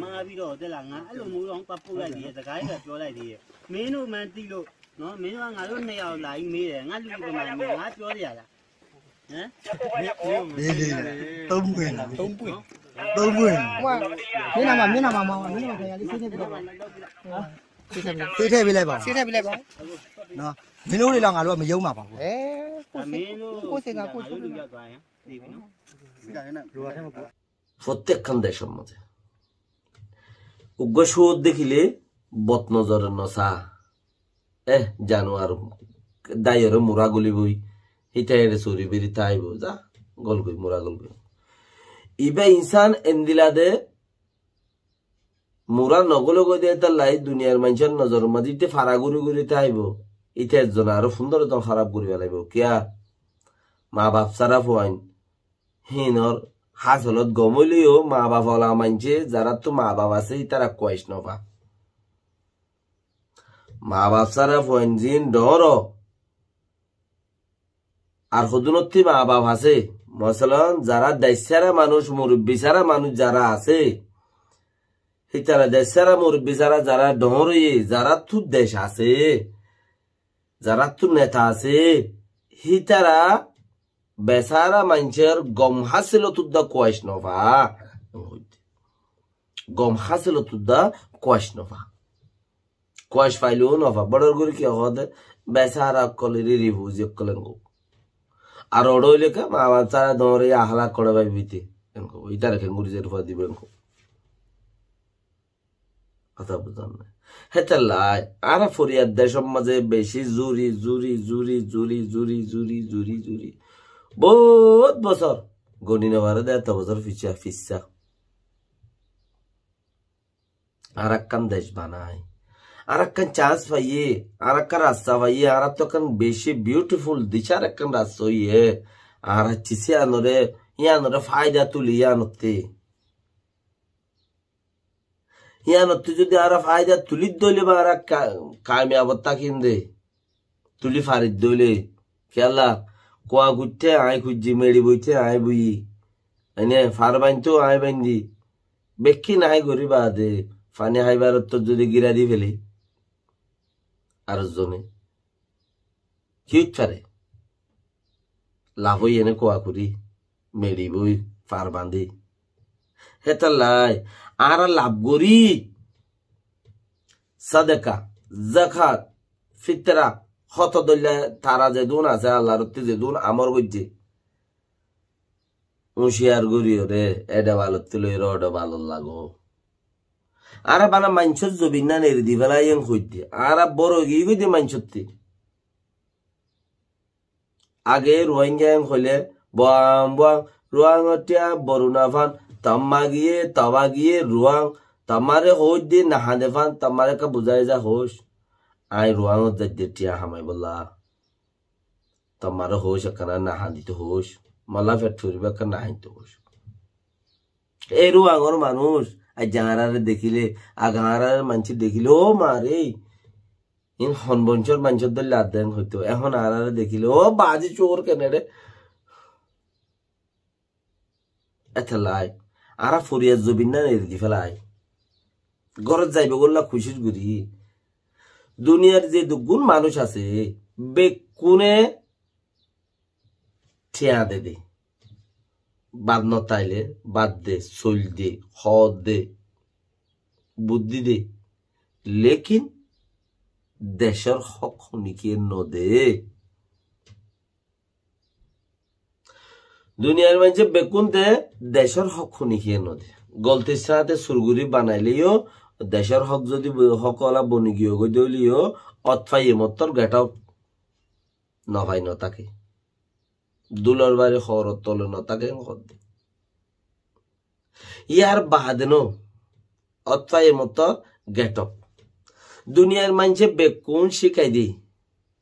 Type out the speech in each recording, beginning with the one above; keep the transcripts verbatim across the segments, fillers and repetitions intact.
Mabiro de la nga, alo mu rong papu la diye, da gai ga pyo la diye. Menu man ti lo, no, menu ang alo ne yao la, ing me, nga lu ko ma me, nga pyo de ya la. Tôm quyền. Tôm quyền. Tôm quyền. Wa, mena ma, mena ma, ma, mena ma, ya, di sini bila ba. Sini bila ba. Sini bila ba. No, menu ni lang alo, me yau ma ba. Eh, kusi, kusi nga, kusi. Fottek hán decór mazé uggwá cúor dekíle bot nozore no sa. Eh, januar, daiyore mura gulibói, híte ere sori beri táibo, za, golgoi, mura golgoi. Ibá insán endilla de mura no gole goi de, hétolla duniyar maincór nozor mazé híte fara guri guri táibo, híte ezzon aró fundoro zon háraf guri felaibo. Kiyá? Mabaf sára fuain. Hínor hásolot gom óileyo mabaf ola maincé, zaráttu mabaf asé, ítara kuaic no fa. Mabaf sára fuain zin dhoóñr, ar hodúnottí mabaf asé. Mosolon, zará dec sára manúic, murubbi sára manúic zará asé, hítara dec sára, murubbi sára zará dhoóñr óiye, zaráttu dec asé, zaráttu neta asé, hítara besára maincór gom hásilot udda kuaic no fa. Gom hásilot udda kuaic no fa. Kuaic faileyo no fa. Bóçor gori kiyá hoó de, besára ókkol eri rifuzi ókkol engo. Ar oço óile ke mabaf sára dhoóñr óiye ahalak kore faibói te. Engo. Ítara kengori zer fua dibo engo. Hotá buzón nai. Hétolla añára foriyar decór mazé beci zuri, zuri, zuri. Bout bosór. Goni no fare de eto bosór fissá, fissá. Añára ekkán dec banai. Añára ekkán chance faiyé, añára ekkán rasta faiyé, añárattú ekkán beci beautiful dicár ekkán rasta óiye. Añára cisi anore, iyanore faida tuli iyanottí. Yíanottú zodi añára faida tulí dóile ba añára ka-, kamiyabot tákim de. Tulí farit dóile. Kiyólla, kuwa kuitté aññí kuijjí, meçi boitté aññí boiyí. Ene far bainto aññí baindí. Bekkín aññí gorí baade, faní háibar ottót zodi gíra di féle. Ar zone. Ki óit fare? Laf óiye né kuwa kuri, meçi boi, far bañdí. Hétolla añára laf gorí, sadaka, zakat, fitra, hoto dóilla tara zedún asé, Allar otté zedún amor goijjé. Uñciyar goríyoré, eçe balottú loiyóre oçe balot lago. Añára bana maincór zobinnán eri di félai en hoiddé. Añára boro giyí goidde maincótti. Age Ruáingga en hoilé, boam boam, Ruángor thiañ boru nafán, tomma giyé, toba giyé, Ruáng, tommáre hoóidde nahañde fán, tommáre ekká buzái za hoóis. Aññí Ruáñgot zaidde thiañ hamaibólla. Tommáre hoóis ekkána nahañdito hoóis. Molla fet foribá ekkána nahañdito hoóis. Ei Ruáñor manúic, aijja añáráre dekíle, age añáráre maincé dekíle, ó mare, in hon boncór maincór dóilla adde en hoitó. Ehón añáráre dekíle, ó bazi cóor keneré. Etollá añára foriyar zobinnán eri di félai. Górot zaibogólla kucíc gorí. Duniyar zeduggún manúic asé, bekkúne thiañ de de. Bát no táile bát de, soil de, hoór de, buddí de. Lékin decór hók honikiyé no de. Duniyar maincé bekkún de, decór hók honikiyé no de. Goltir sáñte sur gorí banaileyó, decór hók zodi bo-, hók ola boni giyói de óileyó, ót faiyé mottor getóp no fai no táke. Dúlor bari hoóror tole no táke hoódde. Yar baade no, ót faiyé mottor getóp. Duniyar maincé bekkún cíkai de,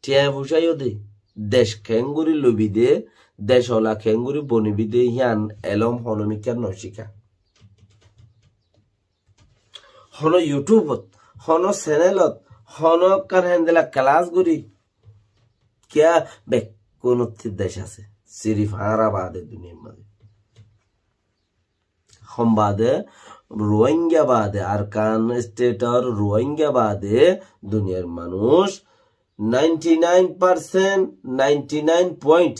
thiañ fucáiyo de, dec keéngorí lobi de, dec ola keéngorí bonibi de, yían elóm honómikká no cíka. Honó YouTube ot, honó channel ot, honó ekkán héndilla class gorí, kiyá bekkúnottí dec asé, sirif añára baade duniyar mazé. Hon baade, Ruáinga baade, Arkan stetor Ruáinga baade duniyair manúic ninety nine percent, ninety nine point,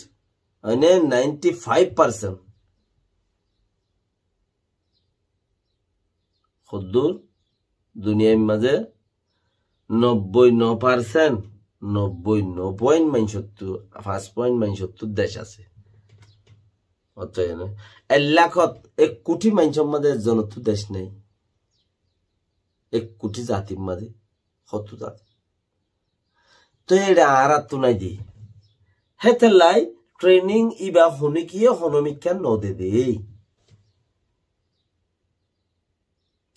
mane ninety five percent. Hoddúr duniyair mazé nobboi no percent, nobboi no point maincóttu, fañs point maincóttu dec asé. Ótoi, ek lakót ek kuthi maincór mazé ekzonottu dec nái. Ek kuthi zatir mazé hottú zati. Toi eçe añáráttu nái de. Hétolla training íba honikiyé honomikká node de.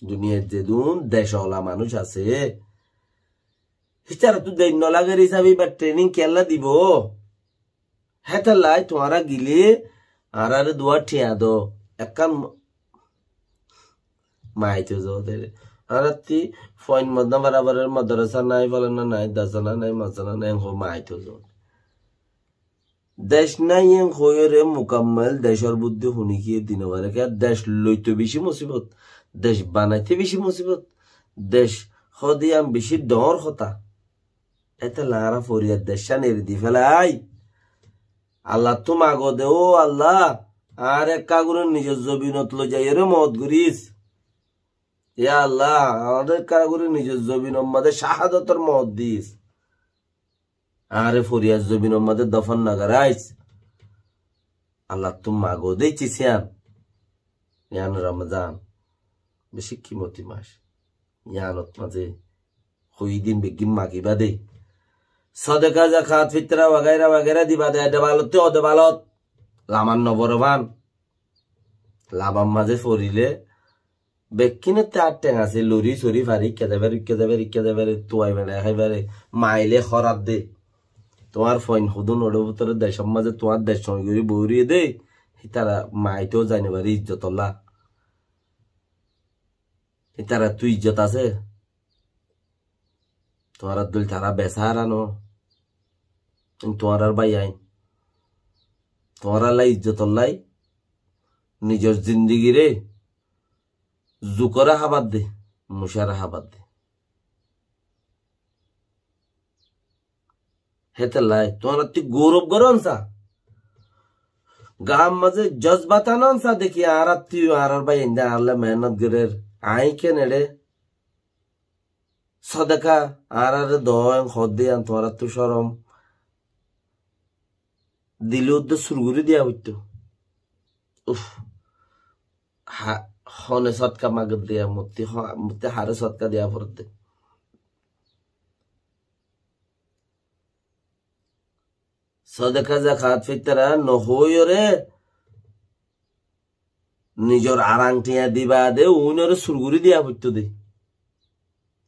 Duniyait zedún dec ola manúic asé, hítaráttu dec nolager hísabe íba training kiyólla dibo? Hétolla tuáñra gile añáráre duwá thiañ do. Ekkán maito zo de. Añárátti foin modna barabaror madrasa nái, falana nái, dasana nái, masana nái, ho maito zo. Dec nái en hoiyóre mukammel decor buddí hunikiye di no fare. Kiyá dec loito beci musibot, dec banaite beci musibot, dec hódiyan beci dhoóñr hotá. Hétolla añára foriyar deccán eri di félai. Allattú mago de, ó Alla, añáre ekká gorí nizor zobinot loizaiyóre moot goris. Ya Alla, añáre ekká gorí nizor zobinor mazé cahádotor moot dis. Añáre foriyar zobinor mazé dofon nogoráis. Allattú mago de iccí siyan. Yián Ramzan. Beci kimoti mac. Yiánot mazé hoi din beggín magiba de. Sodeka, zakat, fitra, wagaira wagaira diba de, ede balotte ode balot. Laman no boro fan. Laman mazé forile bekkínotte ar theng asé, lori sori fare, ikka zai fare, ikka zai fare, ikka zai fare, tuai beçai hái fare, maile hóraf de. Tuáñr foin hodún oçé bútore decor mazé tuáñr dec soi gorí boóriye de, hítara maito zai no fare izzotolla. Hítarattú izzot asé. Tuáñrar dóil tará besahara no. Tuáñrar bái ain. Tuáñrallá izzotollá nizor zindigiré zukore hábar de, mucáre hábar de. Hétolla tuáñrattú gourob gorón sa. Gaar mazé jozbat anón sa de ki añárattú añárar bái ainde añárlla mehénnot gorér. Añí ken eçé sodeka añáráre do en hoó de yián tuáñrattú corom dile uddá sur gorí diya foittó. Uf, ha, hone sodka mager de yián, mottí ho-, mottí haré sodka diya foredde. Sodeka, zakat, fitra no hoiyóre nizor arang thiañ diba de, uinore sur gorí diya foittó de.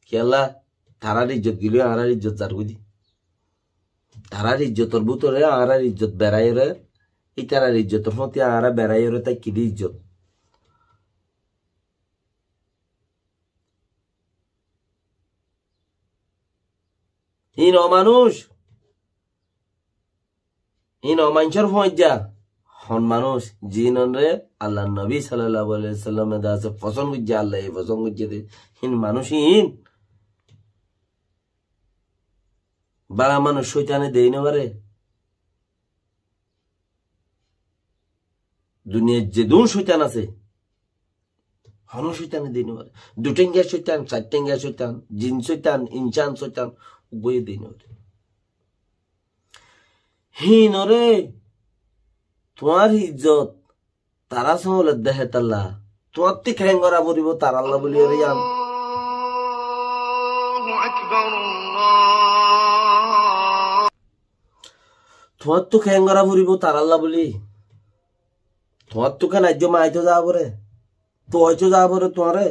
Kiyólla? Tarár izzot gilé añárar izzot zargói de. Tarár izzotor bútore añárar izzot beraiyóre, ítarar izzotor fóti añára beraiyóre táikki de izzot. Híin o manúic, híin o maincór fúañijja, hon manúic, ziínoré Allar nobi sallallahu alaihi wasallame de asé fosón goijjé, Allaye fosón goijjé de, híin manúic híin. Bála manúic cóitane dei no fare. Duniyait zedún cóitan asé, honó cóitane dei no fare. Dui thengiya cóitan, sair thengiya cóitan, jin cóitan, insan cóitan, uggúaye dei no fare. Híinoré tuáñr izzot tará sóoledde hétalla. Tuáñttú keén gorá foribó tarálla bóli ore yián. Allahu Akbar, Allah. Tuáñttú keén gorá foribó tarálla bóli. Tuáñttú keén aijjó maito zaá foré? Tuáñttú zaá foré tuáñre?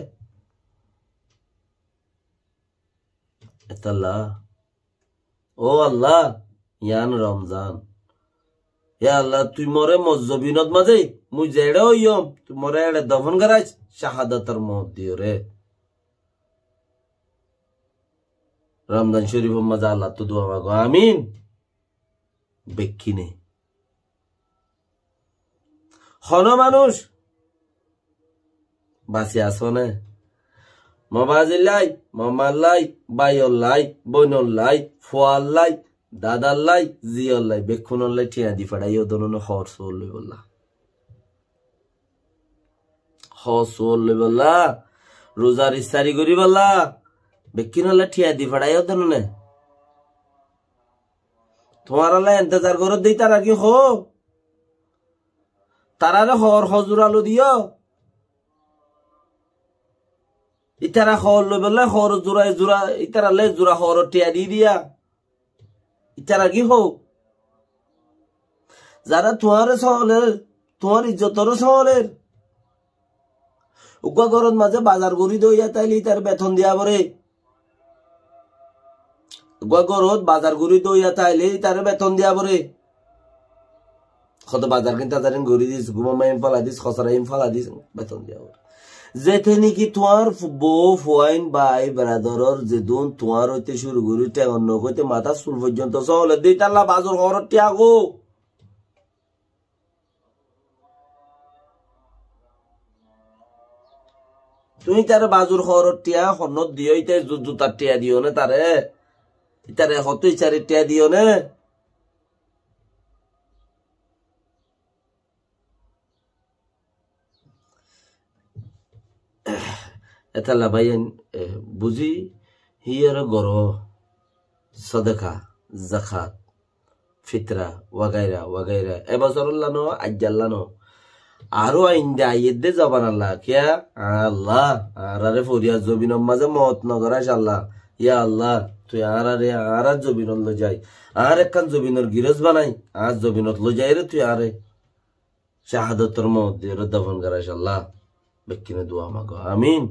Hétalla. Ó Allah, yián Romzan. Yá Allah, tui more mor zobinot mazé, mui zeçé óiyum, tui more eçé dofon gorás, cahádotor moot diyóre. Romzan córifor mazé Allattú dua mago. Amin. Bekkíne. Honó manúic, Basi asó né? Mobazillai, momallai, báiyollai, bóinollai, fuallai, dadallai, zíyollai, bekkúnollai thiañ di feçáiyo de no né hoor suol loibolla. Hoor suol loibolla, ruzar iftari goríbolla, bekkúnollai thiañ di feçáiyo de no né. Tuáñrallai entezar goródde ítara ki hoó? Tarare hoor hozura lo diyó. Ítara hoor loibolla hoor zura, zura, ítarallai zura hoor thiañ di diya. Ítara ki hoó? Zara tuáñre sóoler, tuáñr izzotoré sóoler. Uggúa górot mazé bazar gorí dóiya táile ítare beton diya foré. Uggúa górot bazar gorí dóiya táile ítare beton diya foré. Hoto bazar kinta zarin gorí dis, guma main fala dis, hosara in fala dis, beton diya foré. Zete niki tuáñr fu-, bou, fuain, bái, beradoror, zedún tuáñr óite cúru gorí théngon nok óite matár sul foijjonto sóoler de ítalla bazar hoor thiañ gó. Tuñí ítare bazar hoor thiañ honnót diyó, íte zu-, zutar thiañ diyó né taré? Ítare hoto iccáre thiañ diyó né? Etalla báiyain, eh, buzí híyore goró, sodaka, zakat, fitra, wagaira, wagaira. E bosórolla no, aijjalla no. Aró ainda aiyédde zobanalla. Kiyá? Allah, añáráre foriyar zobinor mazé moot nogorác Allah. Ya Allah, tui añáráre añárár zobinot loi zai. Añár ekkán zobinor girós banai, añár zobinot loi zaiyóre tui añáre cahádotor moot diyóre dofon gorác Allah. Bekkúne dua mago. Amin.